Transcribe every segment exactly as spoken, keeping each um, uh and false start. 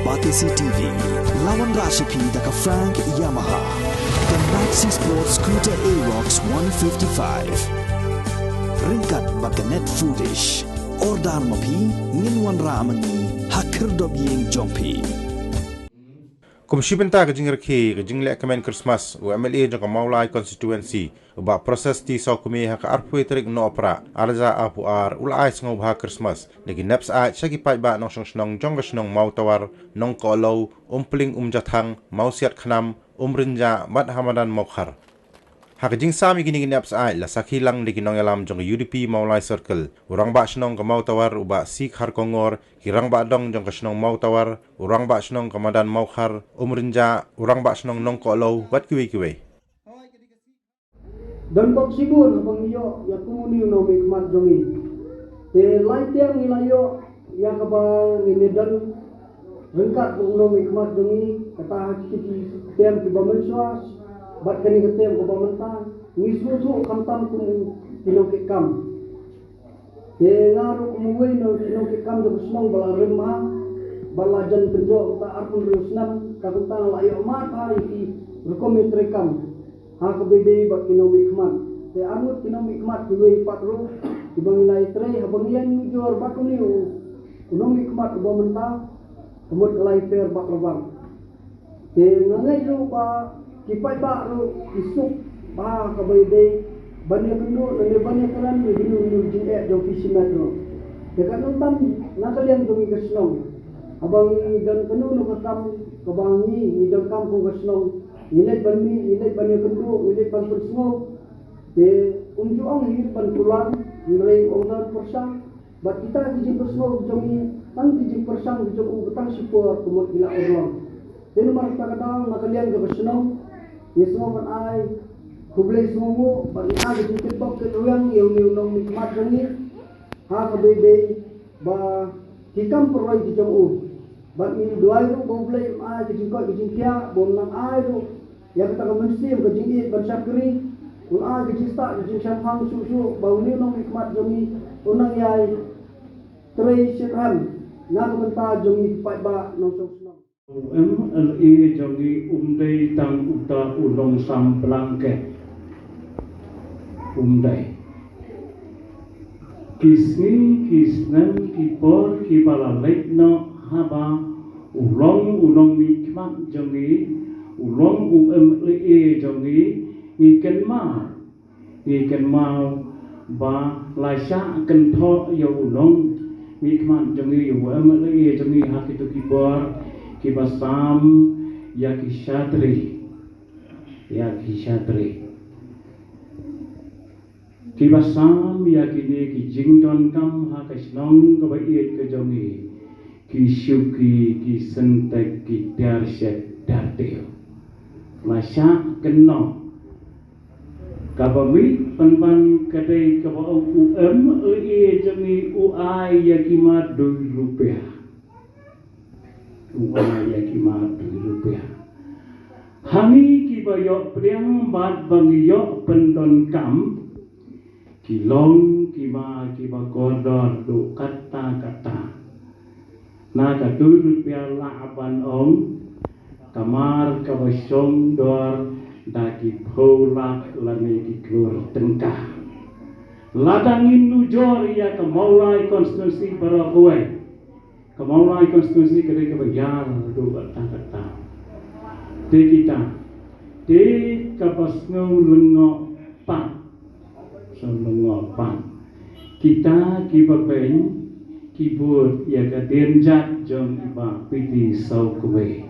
Batesi T V, la wanrah sha phi da ka Frank Yamaha, ka Maxi Sport Scooter Aerox one fifty-five. Ryngkat bad ka Net Foodish. Order ma phi, ngin wanrah ma ngi ha khyrdop ïing jong phi. Kum shi bynta ka jingrakhe ka jingleh kmen Christmas, u M L A jong ka Mawlai Constituency, u Bah Prasasti Sawkmie, ha ka arphew tarik Nohprah arhajar arphew ar, u la ai sngewbha Christmas da ki nep syaid sha ki paidbah nongshong shnong jong ka shnong Mawtawar, Nongkohlew, Umpling Umjathang, Mawsiat Khnam, Umrynjah bad ha madan Mawkhar. Ha ka jingsam ïa kine ki nep syaid la sakhi lang da ki nongïalam jong ka U D P Mawlai Circle, u rangbah shnong ka Mawtawar u Bah C Kharkongor, ki rangbah dong jong ka shnong Mawtawar, u rangbah shnong ka madan Mawkhar, Umrynjah, u rangbah shnong Nongkohlew bad kiwei kiwei. Don bok shibun haba ngi ïoh ïa kum une u nongmihkhmat jong ngi. Te lai tiang ngi la ïoh ïa kaba ngin ïa don ryngkat bad u nongmihkhmat jong ngi, kata ha kiti ki tem kiba mynshuwa bad kane ka tem kaba mynta, ngi sngewthuh khamtam kum ki nongkitkam. Te nga ruh kum uwei na ki nongkitkam jong ka shnong ba la rim bha, ba la jan pynjot mynta arphew hynriew snem, ka kumta nga la ïoh mad bha ïa ki rukom ïatreikam ha kaba ïadei bad ki nongmihkhmat. Te arngut ki nongmihkhmat kiwei pat ruh kiba ngi la ïatrei, haba ngi ïanujor bad une u nongmihkhmat uba mynta, ka mut ka la ïapher bad la bang. Te nga ngeit ruh ba ki paidbah ruh ki suk bha kaba ïadei ban ïakynduh lane ban ïakren ïa kino kino ki jingeh jong ki shimet ruh. Te katno tam na ka liang jong ngi ka shnong, haba ngi don kano kano ka kam kaba ngi, ngi donkam kum ka shnong, ngi leit ban mih, ngi leit ban ïakynduh, ngi leit ban pynsngew. Te um ju ong hi ban kular, hynrei u ong don pyrshang. Bad kita ki jingpynsngew jong ngi, tang ki jingpyrshang ki jong u ba tang shipor ka mut ngi la urlong. Te namar kata ka daw na ka liang jong ka shnong, ngi sngew ban ai khublei sngewnguh bad ngi ai ka jingkitbok kitrwiang ïa une u nongmihkhmat jong ngi ha kaba ïadei bad ki kam pyrthei ki jong u. Bad ngi duwai ruh ba U Blei un ai ka jingkoit ka jingkhiah, ba un nang ai ruh ïa kata ka mynsiem ka jingïeit ban shakri, un ai ka jingstad ka jingshemphang shuh shuh, ba une u nongmihkhmat jong ngi un nang ïai trei shitrhem na ka bynta jong ngi ki paidbah nongshong shnong. U M L A jong ngi um dei tang uta u nongsam blanket. Um dei. Ki sngi, ki snem, ki por kiba la leit noh, haba u long u nongmihkhmat jong ngi, u long u M L A jong ngi, ngi kynmaw, ngi kynmaw ba la shah kynthoh ïa u nongmihkhmat jong ngi, ïa u M L A jong ngi ha kito ki por kiba sam ïa ki shatri, ïa ki shatri. Kiba sam ïa kine ki jingdonkam ha ka shnong kaba ïeit ka jong ngi, ki shuki, ki syntek, ki tiar shet tiar tiew. La shah kynnoh. Kaba mih pynban ka dei kaba ong u M L A jong ngi u ai ïa ki mar dui rupiah. U ai ïa ki mar dui rupiah. Ha ngi kiba ïoh pdiang bad ba ngi ïoh pyndonkam, ki long ki mar kiba kordor duh katta katta. Na ka dui rupiah lah ban ong ka mar kaba shong dor da ki phew lak lane ki klur tyngka. Lada ngin nujor ïa ka Mawlai constituency baroh kawei, ka Mawlai constituency ka dei kaba ïar duh katta katta. Te kita, te kaba sngew lyngngoh pat, sngew lyngngoh pat, kita kiba beiñ ki bud ïa ka dienjat jong i Bah P T Sawkmie.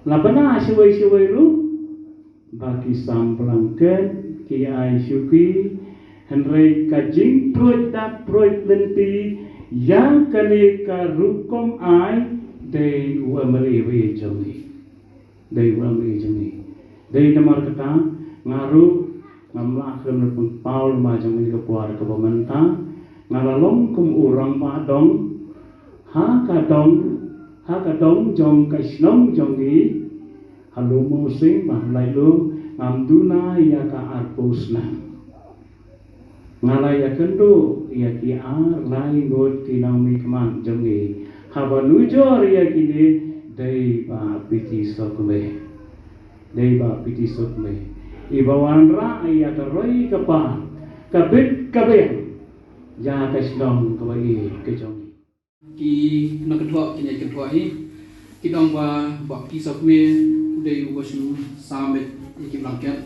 La bna shawei shawei ruh ba ki sam blanket, ki ai shuki, hynrei ka jingpruid dak pruid lynti ïa kane ka rukom ai dei u M L A jong ngi. Dei u M L A jong ngi. Dei namar kata nga ruh ngam lah khlem pynpaw lem jong ngi ka por kaba mynta, nga la long kum u rangbah dong ha ka dong, ha ka dong jong ka shnong jong ngi. Ha Lum Mawsing bad Lailum ngam duna ïa ka arphew snem. Nga la ïakynduh ïa ki ar lai ngut ki nongmihkhmat jong ngi. Haba nujor ïa kine Dei ba piti sokme. Dei ba piti sokme. Iba wanrah ïa ka roi ka par, ka bit ka biang ïa ka shnong kaba ïeit ka jong ngi. Ki nongkynthoh, ki nongkynthoh hi ki ong ba, ba piti sokme u dei uba shu sam beit ïa ki blanket,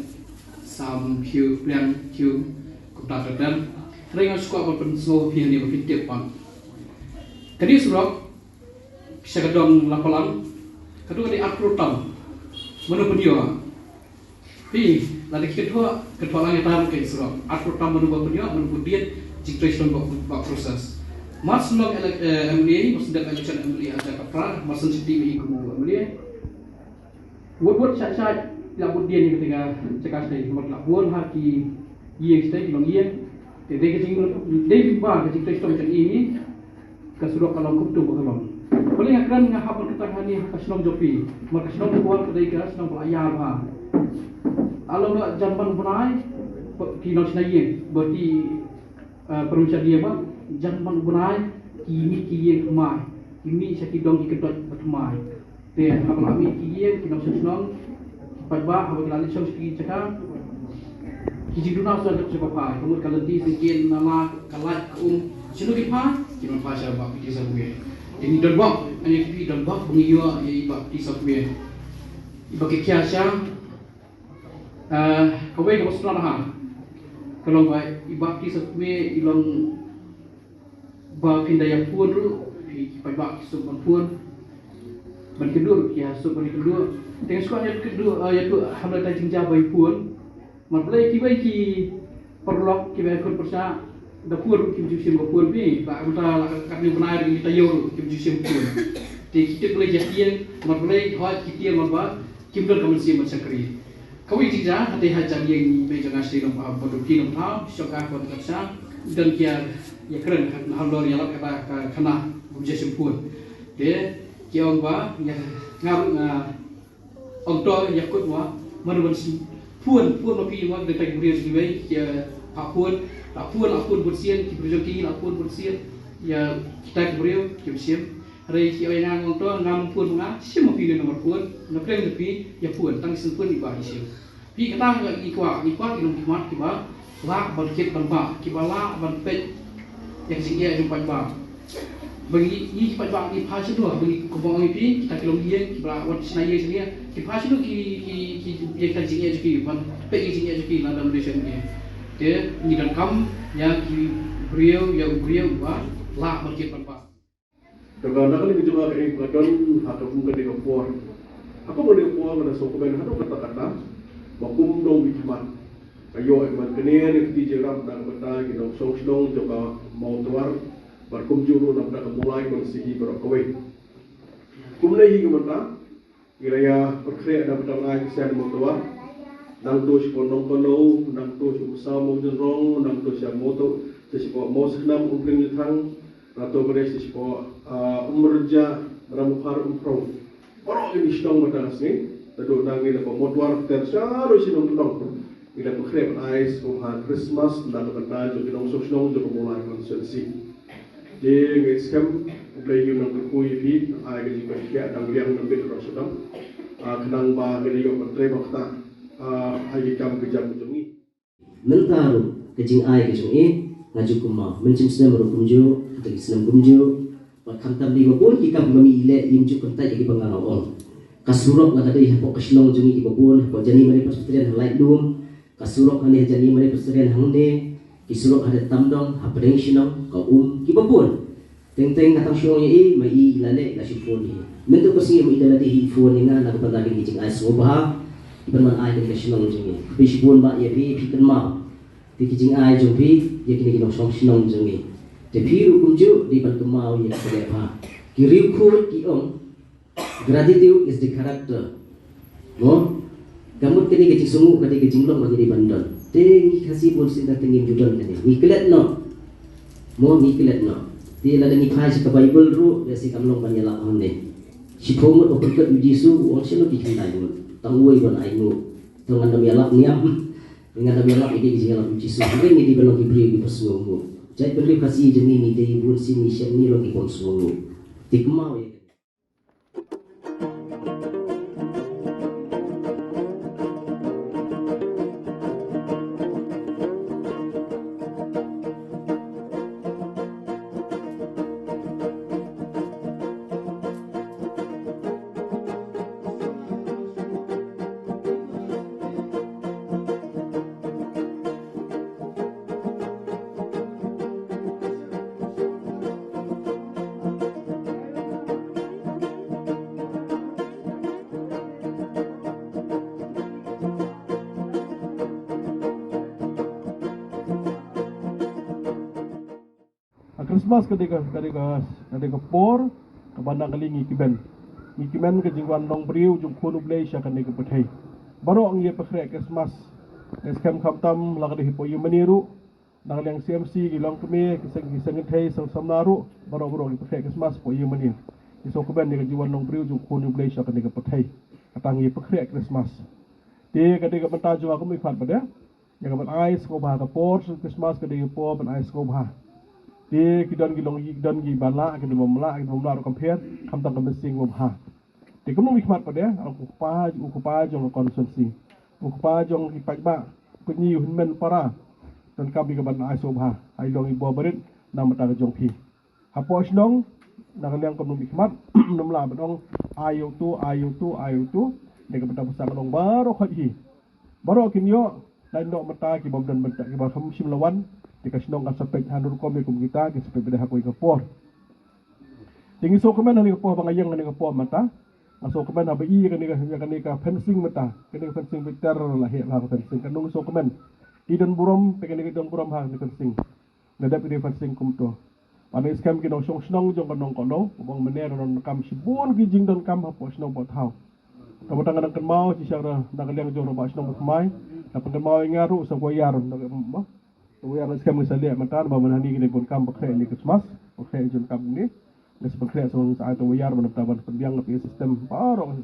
sam khiew, pliang khiew, kumta ter ter. Hynrei nga sngewkwah ban pynsngew phi hangne ba phin tip pat. Kane surok sha ka dong Lapalang, ka dong ka dei arphew tam. Mano pynïoh? Phi, lada ki kynthoh, kynthoh lang ïa tam ka surok. Arphew tam mano ba pynïoh, mano ba dien, jingtrei shnong ba, ba process. Mar shnong ele-, eh, M L A, mar shu dep election M L A ha jaka pra, mar shu shim i kum u M L A. Wot wot sha sha la bud dien ïa ka jaka sha, mar la bun ha ki ïing sha ki long ïing. Te dei ka jing, dei ba ka jingtrei shnong jong i ni. Ka surok ka long kumto ba ka long. Balei nga kren, nga hap ban kata hangne ha ka shnong jong phi. Namar ka shnong jong phi ka dei ka shnong ba la ïar bha. Alo ba jan ban bnai, ba ki nongshna ïing, ba ki, eh, pynshna ïing ba jan ban bnai, ki mih ki ïing thymmai, ki mih sha ki dong ki kyndoit ba thymmai. Te haba la mih ki ïing, ki nongshong shnong, ki paidbah, haba ki la leit shong sha ki jaka, ki jingduna sa dep sha ba phai, ka mut ka lynti, syngkien, nala, ka lait, ka um, shano ki phai, ki don phai sha ba piti sokme. Te ngi don bok, ani ki don bok ba ngi ïoh ïa i ba piti sokme. I ba ki khia sha, ah, kawei kaba sngewthuh ha ka long ba i ba piti sokme i long ba phin da ïa phone ruh, ki paidbah ki suk ban phone. Ban kynduh, ki ïa suk ban kynduh. Te nga sngewthuh ïa kynduh, eh, ïa tu hamle ta jingjia ba ïa phone. Mar balei kiwei ki paralok kiba khun pyrshah da phone ruh kim ju shim ba phone phi. Ba mynta la katne bnai ruh kita ïoh ruh kim ju shim phone. Te ki tip balei ïa tieng, mar balei hoi ki tieng mar ba kim don ka mynsiem ban shakri. Kawei jingjia, hynrei ha jan ïing mei jong nga sha Nongbah Badukhi Nongthaw, shong ka khon ka sha, don ki ïa kren halor ïa lap ka khana bym ju shim phone. Te ki ong ba ïa nga ruh nga ong to ïa kut wa, mano ban shim phone, phone ma phi wa, dei ta ki briew kiwei ki, eh, phah phone, la phone, la phone bun sien, ki briew jong ki la phone bun sien, ïa kita ki briew kim shim. Hynrei ki ong ïa nga, nga ong to, ngam phone ma nga, shim ma phi ne namar phone, nga pyrshang ïa phi ïa phone, tang shisien phone iba i shim. Phi, kata ngi kwah, ngi kwah ki nongkhmat kiba lah ban kit ban bah, kiba lah ban peit ïa ka jingeh jong paidbah. Ba ngi, ngi ki paidbah ngi phai shano, ba ngi, kumba ong ïa phi, kita ki longïing kiba lah wan shna ïing shna ïing, ki phai shano ki, ki, ki, ïa ka jingeh jong ki, ban peit ïa ka jingeh jong ki lada ym don shuh ïa ngi. Te ngi donkam ïa ki briew, ïa u briew uba lah ban kit ban bah. Te ka, na kane ka jong ka, eh, ka don ha ka kum kane ka por. Ha kum kane ka por ka da sngewkmen haduh katta katta ba kum nongmihkhmat ka ïoh, eh, ban kane ne ka jingïarap na ka bynta ki nongshong shnong jong ka Mawtawar bad kumjuh ruh na ka bynta ka Mawlai Constituency baroh kawei. Kumne hi ka bynta ngi la ïa pynkhreh na ka bynta ban ai ka sien Mawtawar. Nangto shapoh Nongkohniew, nangto shapoh Mawjynrong, nangto sha Mawto, sha shapoh Mawsakhnam, Umphrieng Ïathang, nangto ka dei sha shapoh, ah, Umrynjah, Ramukhar, Umphrew. Baroh kine ki shnong mynta ka sngi, naduh na ngi la pynmawtawar ter shaduh shnong Nongkohniew. Ngi la pynkhreh ban ai sngewbha Christmas na ka bynta jong ki nongshong shnong jong ka Mawlai Constituency. Te ngi skhem U Blei un nang kyrkhu ïa phi, ai ka jingpynkhiah dang liang dang bit ruh sha dang. Ah, khnang ba ngi la ïoh ban trei bak ta, ah, ai ki kam ki jam ka jong ngi. Mynta ruh ka jingai ka jong i nga ju kynmaw, mynshem snem ruh kumjuh, kata ki snem kumjuh. Bad khamtam dei ba bun ki kam ba ngi leh, im ju kyntait ïa kiba nga nga ong. Ka surok la ka dei hapoh ka shnong jong i kiba bun, hapoh Jani Mane Presbyterian ha Laitlum. Ka surok hangne ha Jani Mane Presbyterian hangne, ki surok ha Tamdong, ha pdeng shnong, ka um, kiba bun. Teng teng nga tang shu ong ïa i, ma i la leh, la shu phone ïa i. Mynta ka sngi ma i da la dei hi i phone ïa nga, na ka bynta kine ki jingai sngewbha, ban man ai kane ka shnong jong i. Phi shibun bah ïa phi, phi kynmaw. Te ki jingai jong phi, ïa kine ki nongshong shnong jong i. Te phi ruh kumjuh, dei ban kynmaw ïa ki, kaba bha. Ki riewkhuid ki ong, gratitude is the character. Mo? Ka mut kane ka jingsngewnguh ka dei ka jinglong ba ngi dei ban don. Te ngi Khasi bun sien tang te ngim ju don kane. Ngi klet noh. Mo, ngi klet noh. Te lada ngi phai sha ka Baibl ruh, lehse kam long ban ïalap hangne. Shiphew ngut ba pyrkhat ïa u Jisu, u ong shano ki khyndai ngut. Tang uwei ban ainguh. Te ngan ym ïalap niam. Ngan ym ïalap ïa ki jingïalap u Jisu. Hynrei ngi dei ban long ki briew kiba sngewnguh. Jaitbynriew Khasi jong ngi, ngi dei bun sien ngi shem ngi long ki bym sngewnguh. Te kynmaw ïa kane. Christmas ka dei ka, ka dei ka, ka dei ka por kaba na ka liang ngi kmen. Ngi kmen ka jingwan long briew jong khun U Blei sha kane ka pyrthei. Baroh ngi ïa pynkhreh Christmas. Ngi skhem khamtam la ka dei hapoh ïing mane ruh. Na ka liang C M C ki longkmie, ki seng, ki seng kynthei, seng samla ruh, baroh baroh ngi pynkhreh Christmas hapoh ïing mane. Ngi sngewkmen ïa ka jingwan long briew jong khun U Blei sha kane ka pyrthei. Kata ngi pynkhreh Christmas. Te ka dei ka bynta jong nga kum i khmat ba dei. Ïa kaban ai sngewbha ka por Christmas ka dei ka por ban ai sngewbha. Te ki don ki long ki don ki ba lah ki don bym lah ki don bym lah ruh kam pher khamtam ka mynsiem ba bha. Te kumno i khmat pat de u kpa u kpa jong ka constituency. U kpa jong ki paidbah u kñi u hynmen para. Donkam ïa kaban ai sngewbha ai long i bor barit na bynta ka jong phi. Hapoh shnong na ka liang kumno i khmat nym lah ban ong ai ïa uto ai ïa uto ai ïa uto. Ïa ka bynta ba sa ka long baroh khoit hi. Baroh kin ïoh, dang ïoh mynta ki bym don bynta ki ba kham shym la wan, te ka shnong kan sa peit ha rukom ïa kum kita, ki sa peit beit ha kawei ka por. Te ngi sngewkmen ha kane ka por ba nga ïeng ha kane ka por mynta, nga sngewkmen haba i ïa kane ka, ïa kane ka fencing mynta, kane ka fencing beit ter la heh la ka fencing, ka nong sngewkmen. I don burom, te kane ka don burom ha kane ka fencing. Nga dep ïa ka fencing kumto. Bad ngi skhem ki nongshong shnong jong ka Nongkohlew, u bang mynne ruh donkam shibun ki jingdonkam hapoh shnong hapoh thaw. Kaba tang ka dang kynmaw shisha na ka liang jong u Rangbah Shnong Bathymmai, da pynkynmaw ïa nga ruh sa Wayar, na ka, ma, sa Wayar ngi skhem ngi sa leh mynta ba mynta hangne ki dei bun kam ba khreh ïa ka Christmas, ba khreh ïa ka jingdonkam hangne. Ngi sa pynkhreh sa sa ai ta Wayar ban da ban pynbiang ka system baroh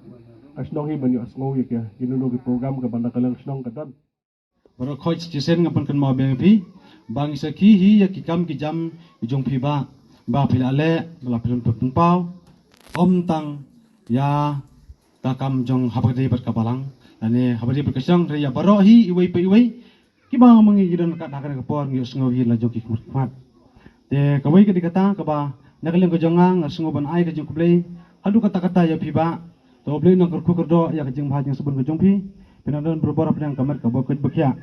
ka shnong hi ban ïohsngew ïa ki, ïa kino kino ki program kaba na ka liang shnong ka don. Baroh khoit shisien nga pynkynmaw biang ïa phi ba ngi sakhi hi ïa ki kam ki jam ki jong phi bah, ba phi la leh ba la phi la pynpaw ym tang ïa ka kam jong haba dei bad ka balang lane haba dei bad ka shnong, hynrei ïa baroh hi iwei pa iwei kiba ma ngi ki don kat ha kane ka por ngi ïohsngew hi la jong ki khmat khmat. Te kawei ka dei kata kaba na ka liang ka jong nga nga sngew ban ai ka jingkhublei haduh katta katta ïa phi bah. To U Blei un nang kyrkhu kyrdoh ïa ka jingbha jingsbun ka jong phi. Phin nang don barabor hapdeng ka met kaba koit ba khiah.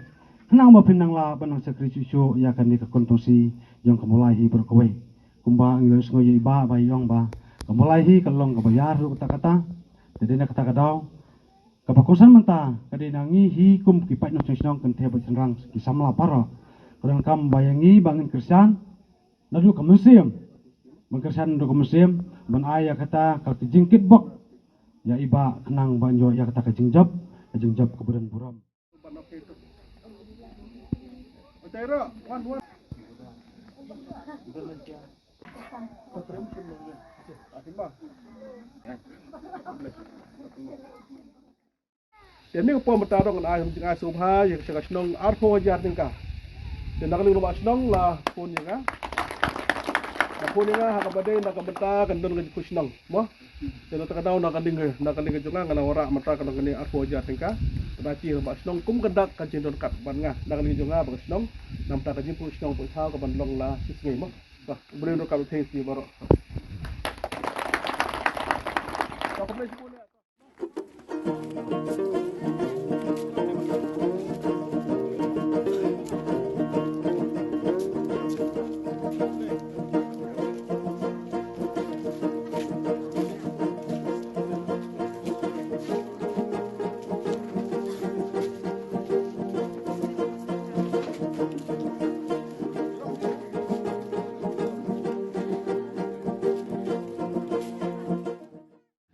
Khnang ba phin nang lah ban nang shakri shuh shuh ïa kane ka constituency jong ka Mawlai hi baroh kawei. Kumba ngi la sngew ïa i bah ba i ong ba ka Mawlai hi ka long kaba ïar haduh katta katta. Te dei na kata ka daw kaba kongsan mynta ka dei na ngi hi kum ki paid nongshong shnong kynthei bad shynrang ki samla baroh. Ka donkam ba ïa ngi ba ngin kyrshan naduh ka mynsiem, ban kyrshan naduh ka mynsiem ban ai ïa kata ka jingkitbok ïa i bah khnang ban ïoh ïa kata ka jingjop, ka jingjop kaba don burom. Te mynne ka por mynta dang ai, ai sngewbha ïa ka shnong arphew hajar tyngka. Te na ka liang u rangbah shnong la phone ïa nga. La phone ïa nga ha kaba dei na ka bynta kan don ka jingpynshnong mo. Te na kata ka daw na ka liang, na ka liang ka jong nga nga la wanrah mynta ka dang kane arphew hajar tyngka. Ka da shi rangbah shnong kum ka dak ka jingdonkam bad nga na ka liang jong nga bad ka shnong. Na bynta ka jingpynshnong pynshai ka ban long la shi sngi mo. Ba U Blei un ryngkat bad phi baroh. Ka khublei shibun.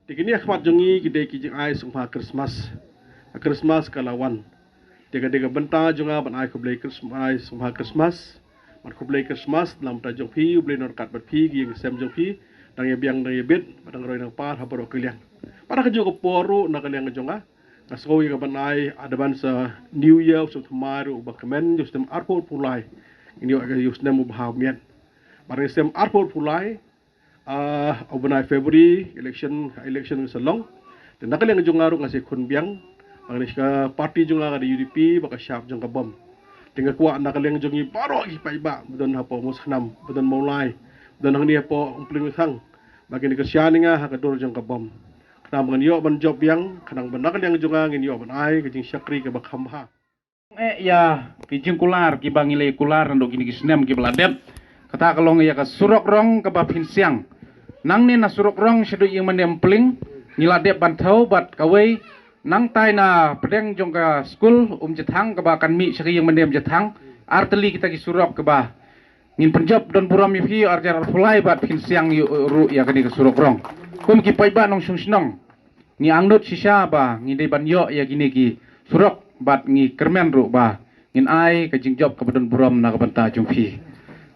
Te kine ha khmat jong ngi ki dei ki jingai sngewbha Christmas. Ka Christmas ka la wan. Te ka dei ka bynta jong nga ban ai khublei Christmas, ai sngewbha Christmas. Ban khublei Christmas na ka bynta jong phi, U Blei un ryngkat bad phi, ki ïing ki sem jong phi, dang ïa biang dang ïa bit, bad dang roi dang par ha baroh ki liang. Bad ha kajuh ka por ruh na ka liang jong nga, nga sngew ïa kaban ai advance, uh, New Year, u snem thymmai ruh uba kmen, u snem arphew arphew lai. Ngin ïoh ïa u snem uba ha u miet. Bad u snem arphew arphew lai, ah, u bnai February, election, election ka sa long. Te na ka liang jong nga ruh nga sa ïakhun biang ba kane ka party jong nga ka dei U D P, ba ka shap jong ka bom. Te nga kwah na ka liang jong ngi baroh ki paidbah, ba don hapoh Mawsynram, ba don Mawlai, ba don hangne hapoh Umplingsang, ba kin kyrshan ïa nga ha ka dur jong ka bom. Khnang ba ngin ïoh ban jop biang, khnang ba na ka liang jong nga ngin ïoh ban ai ka jingshakri kaba kham bha. Eh, ïa ki jingkular kiba ngi la kular naduh kine ki snem kiba la dep. Kata ka long ïa ka surok rong kaba pynsiang. Nangne na surok rong shaduh ïing mane Umpling ngi la dep ban thew bad kawei nangtai na pdeng jong ka skul Umjthang kaba kan mih sha ka ïing mane Umjthang. Artylli kita ki surok kaba Ngin pynjop don burom ïa phi arjar arphew lai bad phin siang ïa ruh ïa kane ka surok rong. Kum ki paidbah nongshong shnong, ngi angnud shisha ba ngi dei ban ïoh ïa kine ki surok bad ngi kyrmen ruh ba ngin ai ka jingjop kaba don burom na ka bynta jong phi.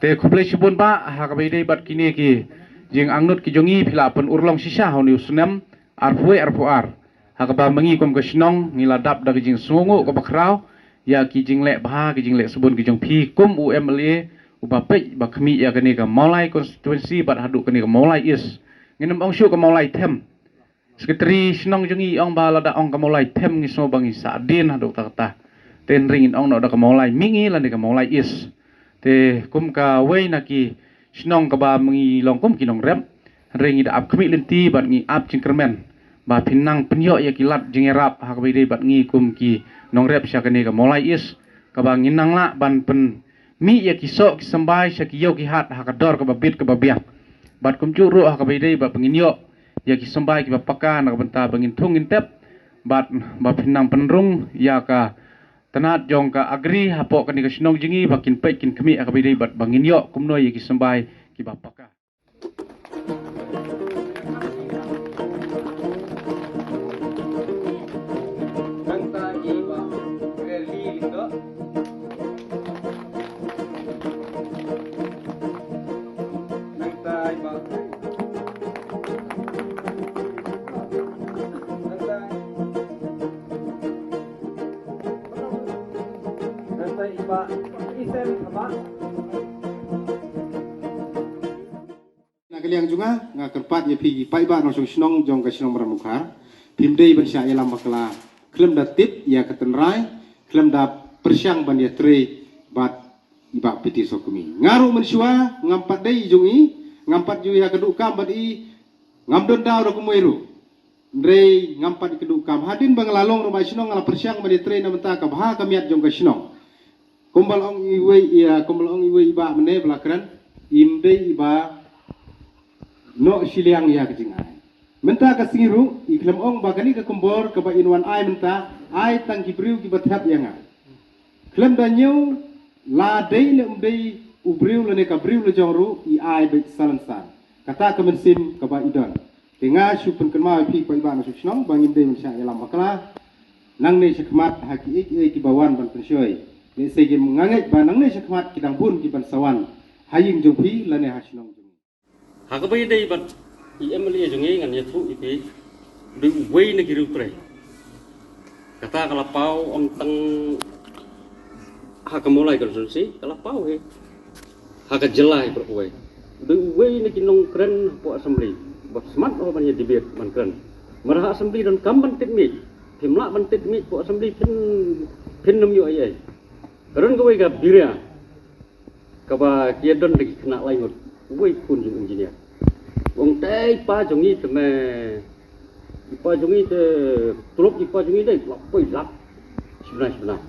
Te khublei shibun bah ha kaba ïadei bad kine ki jingangnud ki jong ngi, phi la pynurlong shisha ha une u snem arphew wei arphew ar. Ha kaba ma ngi kum ka shnong ngi la dap da ka jingsngewnguh kaba khraw ïa ki jingleh bha ki jingleh sbun ki jong phi kum u M L A uba peit ba khmih ïa kane ka Mawlai constituency bad haduh kane ka Mawlai East. Ngin ym ong shuh ka Mawlai Them. Sekretari shnong jong ngi ong ba lada ong ka Mawlai Them ngi sngew ba ngi sah dien haduh katta katta. Te hynrei ngin ong noh da ka Mawlai Mihngi lane ka Mawlai East. Te kum kawei na ki shnong kaba ma ngi long kum ki nongrep, hynrei ngi da ap khmih lynti bad ngi ap jingkyrmen ba phin nang pynïoh ïa ki lad jingïarap ha kaba ïadei bad ngi kum ki nongrep sha kane ka Mawlai East, kaba ngin nang lah ban pynmih ïa ki soh ki symbai sha ki ïew ki hat ha ka dor kaba bit kaba biang. Bad kumjuh ruh ha kaba ïadei bad ba ngin ïoh ïa ki symbai kiba paka na ka bynta ba ngin thung ngin tep bad ba phin nang pynrung ïa ka tnat jong ka Agri hapoh kane ka shnong jong ngi ba kin peit kin khmih ha kaba ïadei bad ba ngin ïoh kumno ïa ki symbai kiba paka. Na ka liang jong nga, nga kyrpad ïa phi ki paidbah nongshong shnong jong ka shnong Madan Mukhar, phim dei ban shah ïalam bakla khlem da tip ïa ka tynrai, khlem da pyrshang ban ïatrei bad i Bah P T Sohkhmi. Nga ruh mynshuwa ngam pat dei jong i, ngam pat ju ïa ka duh kam bad i, ngam don daw da kumwei ruh. Hynrei ngam pat ïa ka duh kam. Hadien ba nga la long rangbah shnong nga la pyrshang ban ïatrei na bynta ka bha ka miat jong ka shnong. Kumba la ong iwei ïa, kumba la ong iwei i bah mynne ba la kren, im dei iba noh shiliang ïa ka jingai. Mynta ka sngi ruh i khlem ong ba kane ka kombor kaba in wan ai mynta, ai tang ki briew kiba thep ïa nga. Khlem da ñiew, la dei ne um dei u briew lane ka briew la jong ruh i ai beit salonsar. Kata ka mynsiem kaba i don. Te nga shu pynkynmaw ïa phi paidbah nongshong shnong ba ngim dei ban shah ïalam bakla. Nangne shakhmat ha kiei kiei kiba wan ban pynshoi. Lehse ki nga ngeit ba nangne shakhmat ki dang bun ki ban sa wan ha ïing jong phi lane ha shnong jong phi. Ha kaba ïadei bad i M L A jong ngi ngan ïathuh ïa phi, u dei uwei na ki riewtrei. Kata ka la paw ong tang ha ka Mawlai constituency ka la paw hi. Ha ka jylla hi baroh kawei. U dei uwei na ki nongkren hapoh assembly. Ba smat ho ban ïa debate ban kren. Mar ha assembly donkam ban tied miej. Phim lah ban tied miej hapoh assembly phin, phin nym ïoh ei ei. Ka don kawei ka Biria. Kaba ki ïa don da ki khynnah lai ngut. Uwei khun jong u engineer. U ong te i pa jong ngi te me. I pa jong ngi te tulop i pa jong ngi dei la poi lak. Shi bnai shi bnai.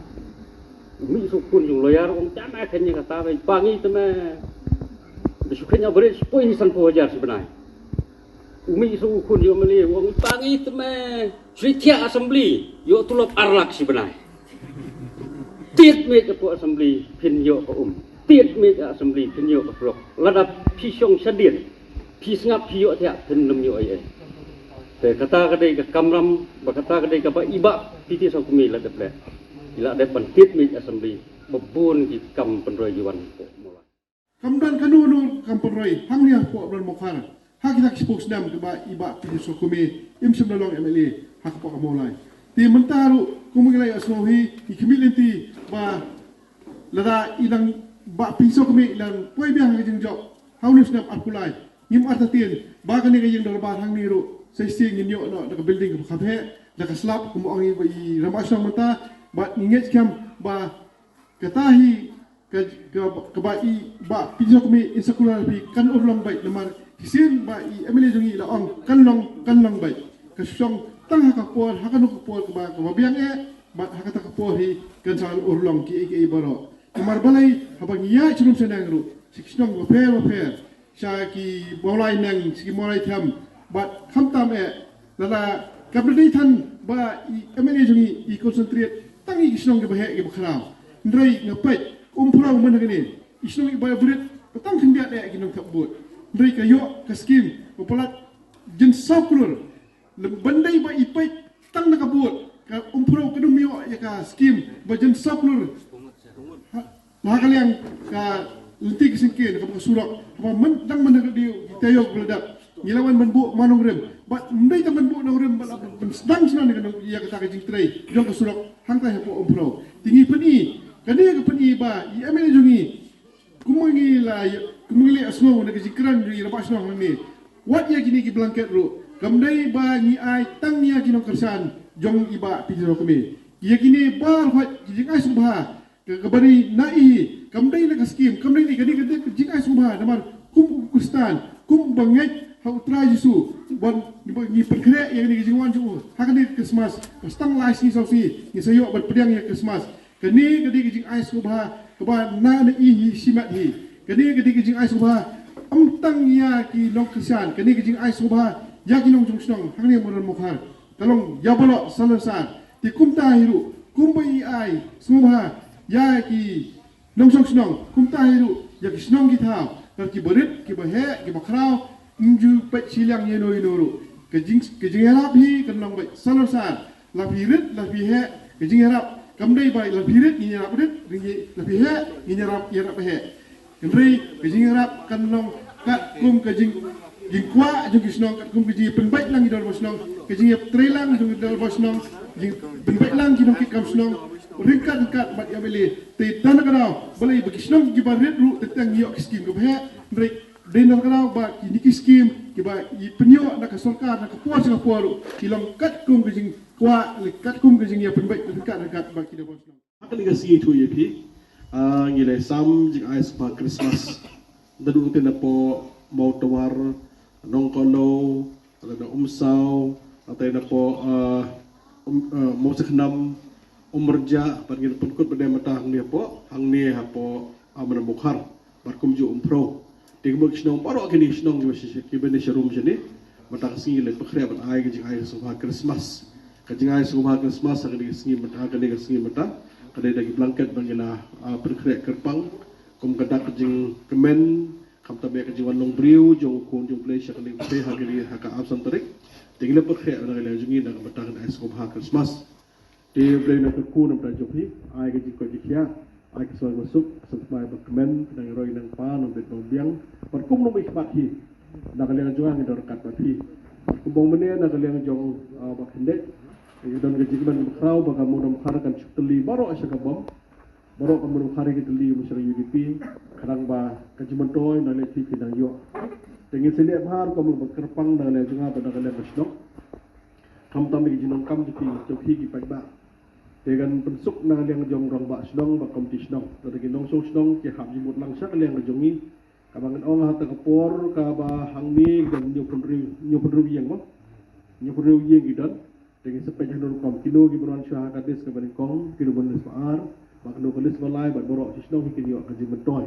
U mih sha u khun jong u lawyer u ong te me kane kata ba i pa ngi te me. Da shu kheiñ average poi ni sanphew hajar shi bnai. U mih sha u khun jong u M L A u ong i pa ngi te me. Shu thiah assembly, ïoh tulop ar lak shi bnai. Tied miej hapoh assembly phin ïoh ka um. Tied miej ha assembly phin ïoh ka surok. Lada phi shong shadien, phi sngap phi ïoh thiah phin nym ïoh ei ei. Te kata ka dei ka kamram, ba kata ka dei kaba i Bah P T Sohkhmi la dep leh. I la dep ban tied miej assembly, ba bun ki kam pynroi ki wan hapoh Mawlai. Kam don kano kano kam pynroi hangne hapoh Madan Mukhar. Ha kita ki shiphew snem kiba i Bah P T Sohkhmi im shym la long M L A ha ka poh ka Mawlai. Te mynta ruh kum ngi la ïohsngew hi, ngi khmih lynti ba lada i dang, Bah P T Sohkhmi i dang poi biang ha ka jingjop ha une u snem arphew lai. Ngim artatien ba kane ka ïing dorbar hangne ruh sa shisien ngin ïoh noh da ka building kaba kham heh, da ka slab kumba ong i ba i rangbah shnong mynta, bad ngi ngeit skhem ba kata hi ka, ka, kaba i Bah P T Sohkhmi in sa kular phi kan urlong beit namar shisien ba i M L A jong ngi la ong kan long, kan long beit. Ka shong tang ha ka por, ha kano ka por kaba, kaba biang eh, bad ha kata ka por hi kan sa urlong kiei kiei baroh. Namar balei haba ngi ïaid sha rum sha neng ruh, sha ki shnong bapher bapher, sha ki Mawlai Neng, sha ki Mawlai Them, bad khamtam eh, lada ka bynta than ba i M L A jong ngi i concentrate tang ïa ki shnong kiba heh kiba khraw. Hynrei nga peit, um phraw myn ha kane, i shnong i Baibrit, Ka tang khyndiat eh ki nongthep vote. Hynrei ka ïoh ka skim ba palat jin saw klur. Lem ban dei ba i peit tang na ka vote ka Umphrew ka dum ïoh ïa ka skim ba jin saw klur. Ha, ha ka liang ka lynti ka syngkien kaba ka surok kaba myn dang myn ha ka dei ki taïew ba la dep. Ngi la wan ban buh ma nongrim bad ym dei tang ban buh nongrim bad la ban sdang sdang ïa ka nong ïa kata ka jingtrei jong ka surok hangtai hapoh Umphrew. Te ngi pyni kane ka pyni ba i M L A jong ngi Kumba ngi la, kumba ngi la sngew na ka jingkren jong i rangbah shnong hangne. Wat ïa kine ki blanket ruh. Kam dei ba ngi ai tang ïa ki nongkyrshan jong i Bah Peter Kmie. Ïa kine baroh ki jingai sngewbha. Ka, ka bari na i, kam dei na ka skim, kam dei na kane ka dei ka jingai sngewbha. Namar kum u Khristan, kum ba ngeit ha u Trai Jisu. Ban, ba ngi pynkhreh ïa kane ka jingwan jong u. Ha kane ka Christmas, ba stang lai sngi saw sngi, ngi sa ïoh ban pdiang ïa ka Christmas. Kane ka dei ka jingai sngewbha kaba na na i hi shimet hi. Kane ka dei ka jingai sngewbha ym tang ïa ki nongkyrshan. Kane ka jingai sngewbha ïa ki nongjong shnong hangne Mawryngkneng Mawkhar. Ka long ïa baroh salonsar. Te kumta hi ruh kumba i ai sngewbha ïa ki nongjong shnong. Kumta hi ruh ïa ki shnong ki thaw. Kar kiba rit, kiba heh, kiba khraw. Ym ju peit shiliang ïano ïano ruh. Ka jing, ka jingïarap hi kan long beit salonsar. La phi rit, la phi heh, ka jingïarap. Kam dei ba la phi rit, ngin ïarap rit, rit, la phi heh, ngin ïarap, ïarap heh. Hynrei, ka jingïarap kan long katkum ka jing, jingkwah jong ki shnong, katkum ka jingpynbeit lang ki dorbar shnong, ka jingïatreilang jong ki dorbar shnong, jingpynbeit lang ki nongkitkam shnong, ryngkat ryngkat bad ïa bele. Te tang na ka daw, balei ba ki shnong kiba rit ruh, te tang ïoh ki skim kaba heh, hynrei, Dei na ka daw ba kine ki skim kiba i pynïoh na ka sorkar na ka por sha ka por ruh ki long katkum ka jingkwah, katkum ka jingïapynbeit ryngkat ryngkat ba ki da bor shnong. Ha kane ka sngi thuh ïa phi, ah, ngi la sam jingai sngewbha Christmas. Naduh te napoh Mawtawar, Nongkohlew, lada Umsaw, lada napoh, ah, um, ah, Mawsakhnam, Umrjah, bad ngi la pynkut bad mynta hangne hapoh, hangne hapoh, ah, Mawryngkneng Mawkhar. Bad kumjuh Umphrew. Te kumba ki shnong baroh kine ki shnong kiba shi, kiba ne sharum shane. Mynta ka sngi la pynkhreh ban ai ka jingai sngewbha Christmas. Ka jingai sngewbha Christmas ha kane ka sngi mynta, ha kane ka sngi mynta. Ka dei da ki blanket ba ngi la, ah, pynkhreh kyrpang. Kum ka dak ka jingkmen, khamtam ïa ka jingwan long briew jong u Khun jong U Blei sha kane ka pyrthei ha kane ha ka arphew san tarik. Te ngi la pynkhreh na ka liang jong ngi na ka bynta ka jingai sngewbha Christmas. Te Blei na kyrkhu na bynta jong phi, ai ka jingkoit jingkhiah, ai ka sngewbha suk, ka sngewbha ba kmen, ka nang roi nang pa, nang bit nang biang, bad kum nang mih bad hi. Na ka liang jong nga ngi don ryngkat bad hi. Bad kum bong mynne na ka liang jong, ah, ba khyndiat, ngi don ka jingkmen ba khraw ba ka Mawryngkneng Mawkhar kan shu tylli baroh sha ka bom. Baroh ka Mawryngkneng Mawkhar ki tylli ba sha ka U D P, khnang ba ka jingmyntoi na leh phi phi nang ïoh. Te ngin sa leh bha ruh kum ba kyrpang na ka liang jong nga bad na ka liang ka shnong. Khamtam ïa ki jingdonkam jong phi, jong phi ki paidbah. Te kan pynsuk na ka liang jong rangbah shnong bad komiti shnong. Lada ki nongshong shnong ki hap jingmut lang sha ka liang ka jong ngi. Kaba ngan ong ha kata ka por kaba hangne ki don hynñiew phew hynriew, hynñiew phew hynriew ïing mo. Hynñiew phew hynriew ïing ki don. Te ngi sa peit hano rukom kino kiba wan sha ha ka list kaba nyngkong, kino ban list ba ar, bad kano ka list ba lai, bad baroh shi shnong hi kin ïoh ka jingmyntoi.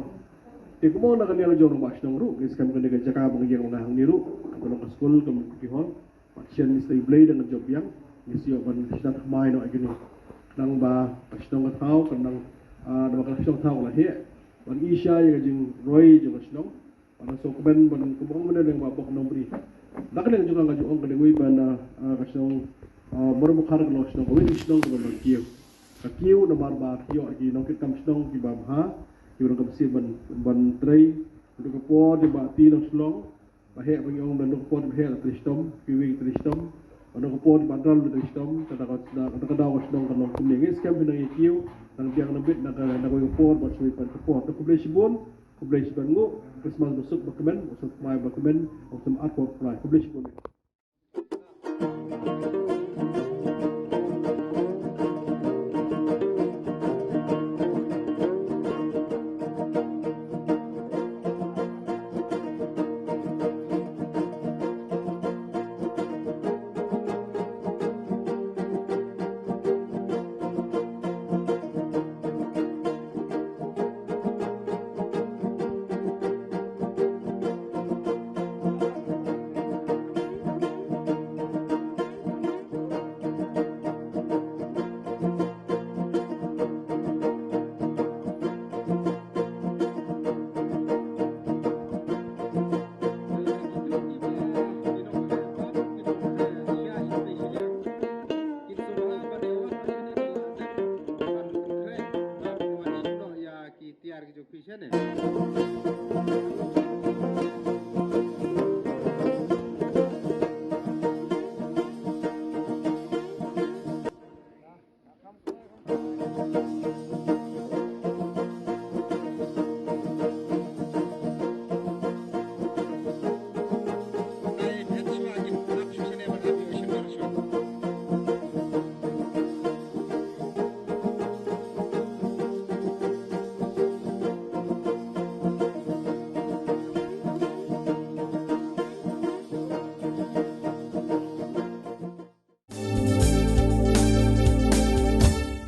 Te kumno na ka liang jong rangbah shnong ruh, ngi skhem kane ka jaka ba ngi ïeng mynta hangne ruh, kaba long ka skul, kaba long ka hall. Bad shen ngi sa ïa Blei da ka jop biang, ngi sa ïoh ban sdang thymmai noh ïa kine. Khnang ba ka shnong ka thaw, khnang, ah, ba ka shnong thaw ka la heh. Ban isha ïa ka jingroi jong ka shnong. Ban sngewkmen ban kynmaw mynne leng ba bok nongpri. Na ka liang jong nga nga ju ong ka dei wei ba na, ah, ka shnong, ah, Mawryngkneng Mawkhar ka long shnong kawei ka shnong kaba long kiew. Ka kiew namar ba ki ïoh ki nongkitkam shnong kiba bha, kiba nongkam siew ban, ban trei. Ka dei ka por jong ba ti nong shlong. Ba heh ba ngi ong ba nong ka por ba heh la trei shitom, kiwei ki trei shitom. Ba nong ka por ba dal la trei shitom, ka da ka, ka da ka shnong ka long kumne. Ngi skhem phi nang ïa kiew, nang biang nang bit na ka, na kawei ka por bad shawei pat ka por. Te khublei shibun. Khublei shibun nguh, Christmas ba suk ba kmen, ba suk mai ba kmen, ba suk ar por prai. Khublei shibun.